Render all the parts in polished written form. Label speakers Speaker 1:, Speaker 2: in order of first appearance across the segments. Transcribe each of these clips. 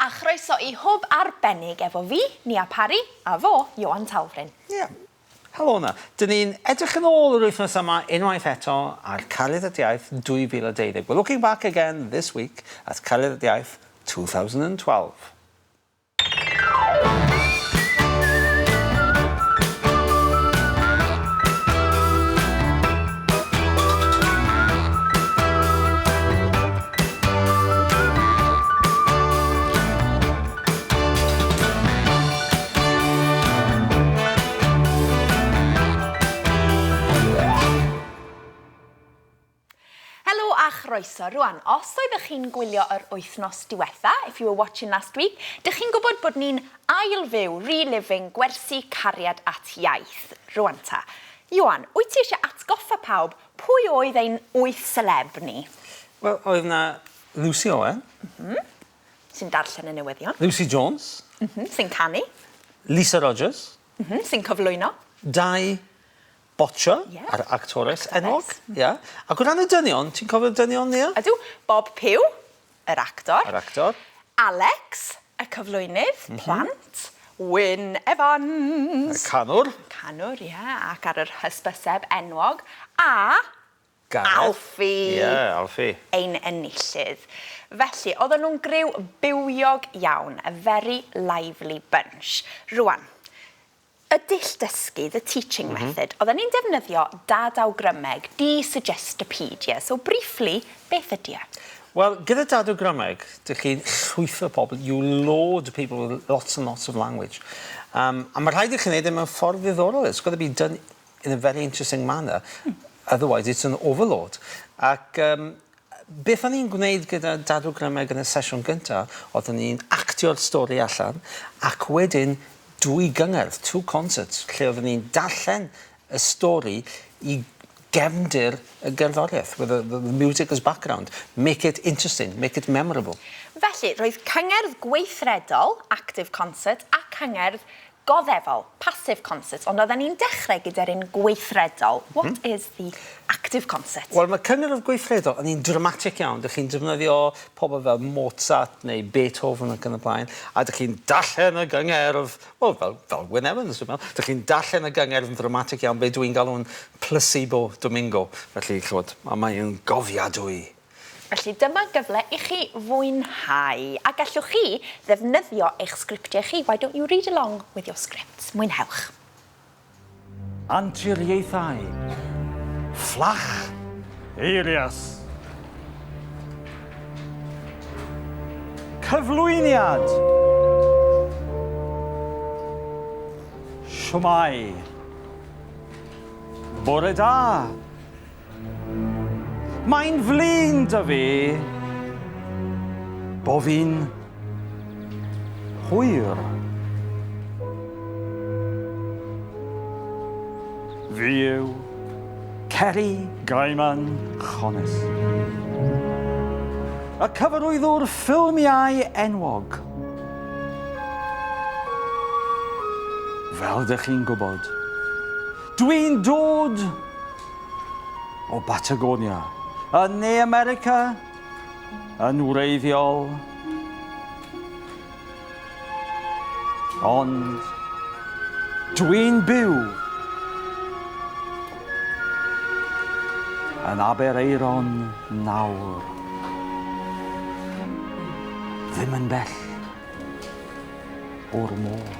Speaker 1: a chroeso i Hwb Arbennig efo fi, Nia Parry, a fo, Ioan Talfryn.
Speaker 2: Ie. Helo 'na. Dyn ni'n edrych yn ôl yr wythnos yma unwaith eto ar Cariad at Iaith 2012. We're looking back again this week at Cariad at Iaith 2012.
Speaker 1: Helo a chroeso. Rwan, os oeddech chi'n gwylio yr wythnos diwetha, if you were watching last week, dych chi'n gwybod bod ni'n ail-fyw, reliving, gwersi cariad at iaith. Rwan ta. Ioan, wyt ti eisiau atgoffa pawb pwy oedd ein wyth celeb ni?
Speaker 2: Wel, oedd 'na Lucy Owen.
Speaker 1: Mm -hmm. Sy'n darllen y newyddion.
Speaker 2: Lucy Jones.
Speaker 1: Mm -hmm. Sy'n canu.
Speaker 2: Lisa Rogers.
Speaker 1: Mm -hmm. Sy'n cyflwyno.
Speaker 2: Dai Botcher,
Speaker 1: yeah.
Speaker 2: a'r actores enwog. Mm -hmm. Yeah. Ac o ran y dynion, ti'n cofio'r dynion, Nia?
Speaker 1: Ydw, Bob Pugh, yr actor.
Speaker 2: Yr actor.
Speaker 1: Alex, y cyflwynydd, mm -hmm. plant. Wyn Evans.
Speaker 2: Y canwr.
Speaker 1: Canwr, ie, yeah, ac ar yr hysbyseb enwog. A
Speaker 2: Gareth.
Speaker 1: Alfie!
Speaker 2: Ie, Alfie.
Speaker 1: Ein enillydd. Felly, oedden nhw'n griw bywiog iawn, a very lively bunch. Rwan, y dull dysgu, the teaching method, oedden ni'n defnyddio dadawgrymeg, de-suggestopedia. So, briefly, beth ydy e?
Speaker 2: Wel, gyda dadawgrymeg, dych chi'n llwytho pobl, you load people with lots and lots of language. Um, a mae rhaid i chi wneud e mewn ffordd ddiddorol. It's got to be done in a very interesting manner, otherwise it's an overload. Ac um, beth o'n i'n gwneud gyda Dadw Grymeg yn y sesiwn gyntaf, oeddwn ni'n actio'r stori allan, ac wedyn dwy gyngerdd, two concerts, lle oeddwn ni'n darllen y stori i gefndir y gerddoriaeth, with the, the, the music as background. Make it interesting, make it memorable.
Speaker 1: Felly, roedd cyngerdd gweithredol, active concert, a cyngerdd goddefol, passive concert, ond oedden ni'n dechrau gyda'r un gweithredol. What is the active concert?
Speaker 2: Wel, mae cyngerdd gweithredol yn un dramatic iawn. Dych chi'n defnyddio pobl fel Mozart neu Beethoven ac yn y blaen, a dych chi'n darllen y gyngerdd, wel, fel, fel Wyn Evans, dwi'n meddwl. Dych chi'n darllen y gyngerdd yn ddramatic iawn, be dwi'n galw'n placebo Domingo. Felly, ch'mod, a mae'n gofiadwy.
Speaker 1: Felly dyma gyfle i chi fwynhau, a gallwch chi ddefnyddio eich sgriptiau chi, why don't you read along with your scripts? Mwynhewch!
Speaker 3: Anturiaethau Fflach Eirias. Cyflwyniad Shwmae. Bore da. Mae'n flin 'da fi bo fi'n hwyr. Fi yw Ceri Gaiman Chonis. Y cyfarwyddwr ffilmiau enwog. Fel dych chi'n gwybod, dwi'n dod o Batagonia, yn Ne America, yn wreiddiol. Ond dwi'n byw yn Aberaeron nawr. Ddim yn bell. o'r môr.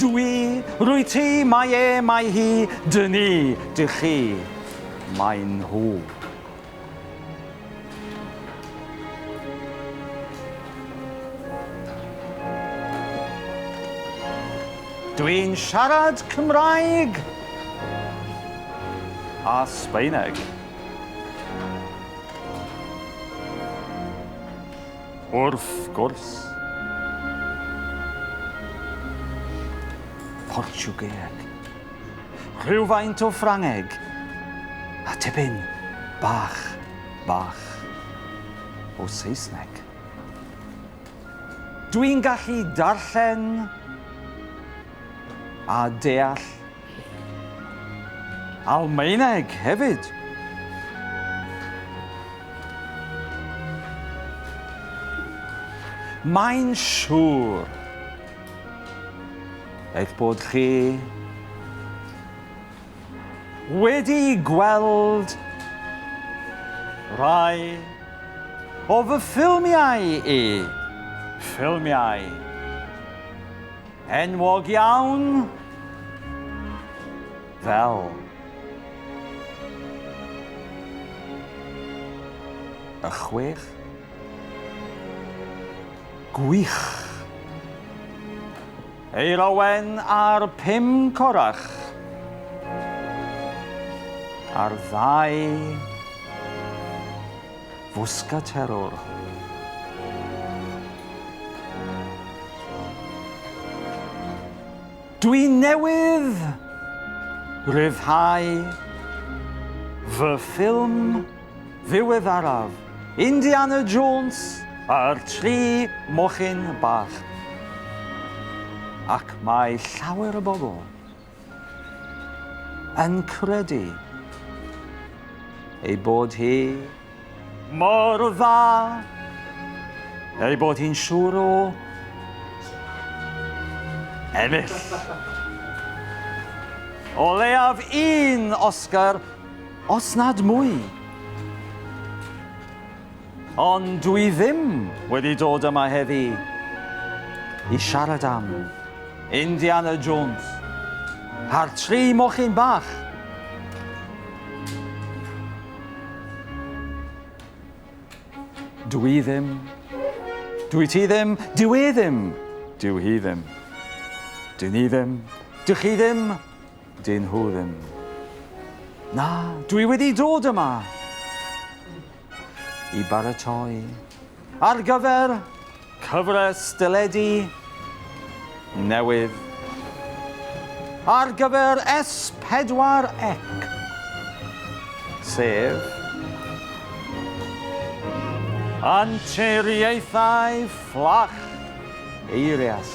Speaker 3: Dwi, rwyt ti, mae e, mae hi, dyn ni, dych chi, mae nhw. Dwi'n siarad Cymraeg a Sbaeneg. Wrth gwrs. Portiwgeeg. Rhywfaint o Ffrangeg. A tipyn bach, bach o Saesneg. Dwi'n gallu darllen a deall Almaeneg hefyd. Mae'n siŵr eich bod chi wedi gweld rhai o fy ffilmiau i, ffilmiau enwog iawn fel Y Chwech Gwych. Eira Wen a'r Pum Corach. A'r ddau fwsgaterwr. Dwi newydd ryddhau fy ffilm ddiweddaraf, Indiana Jones a'r Tri Mochyn Bach. Ac mae llawer o bobl yn credu ei bod hi mor dda, ei bod hi'n siŵr o ennill. O leiaf un Oscar Os nad mwy. Ond dwi ddim wedi dod yma heddi i siarad am Indiana Jones a'r tri mochyn bach. Dwi ddim. Dwi ti ddim. Dyw e ddim. Dyw hi ddim. Dyn ni ddim. Dych chi ddim. Dyn nhw ddim. Na, dwi wedi dod yma i baratoi ar gyfer cyfres deledu newydd ar gyfer S4C, sef Anturiaethau Fflach Eirias.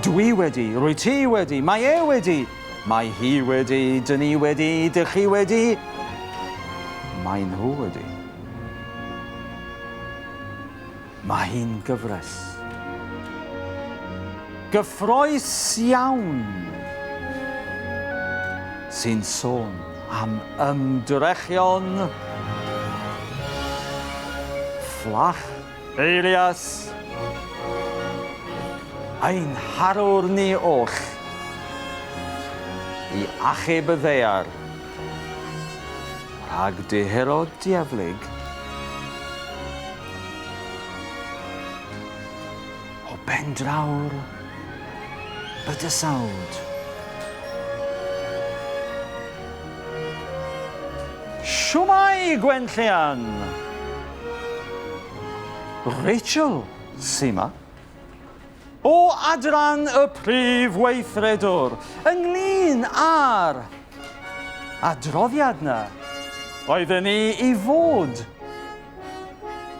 Speaker 3: Dwi wedi, rwyt ti wedi, mae e wedi, mae hi wedi, dyn ni wedi, dych chi wedi, mae nhw wedi. Mae hi'n gyfres. Gyffroes iawn sy'n sôn am ymdrechion fflach Eirias, ein harwr ni oll, i achub y ddaear rhag dihirod dieflig o bendraw'r bydysawd. Shwmae, Gwenllian! Rachel sy 'ma. O adran y Prif Weithredwr ynglyn â'r adroddiad 'na oedden ni i fod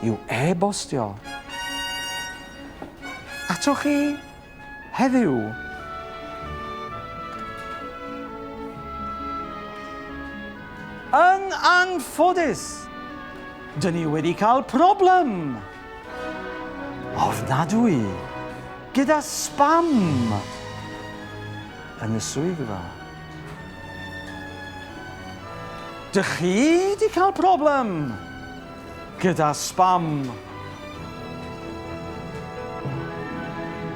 Speaker 3: i'w e-bostio atoch chi heddiw. Yn anffodus, dyn ni wedi cael problem ofnadwy gyda spam yn y swyddfa. Dych chi wedi cael problem gyda spam?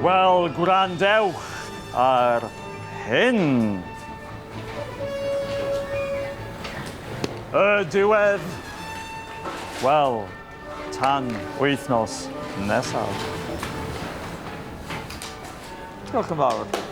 Speaker 3: Wel, gwrandewch ar hyn. Y diwedd. Wel, tan wythnos nesaf. Diolch yn fawr.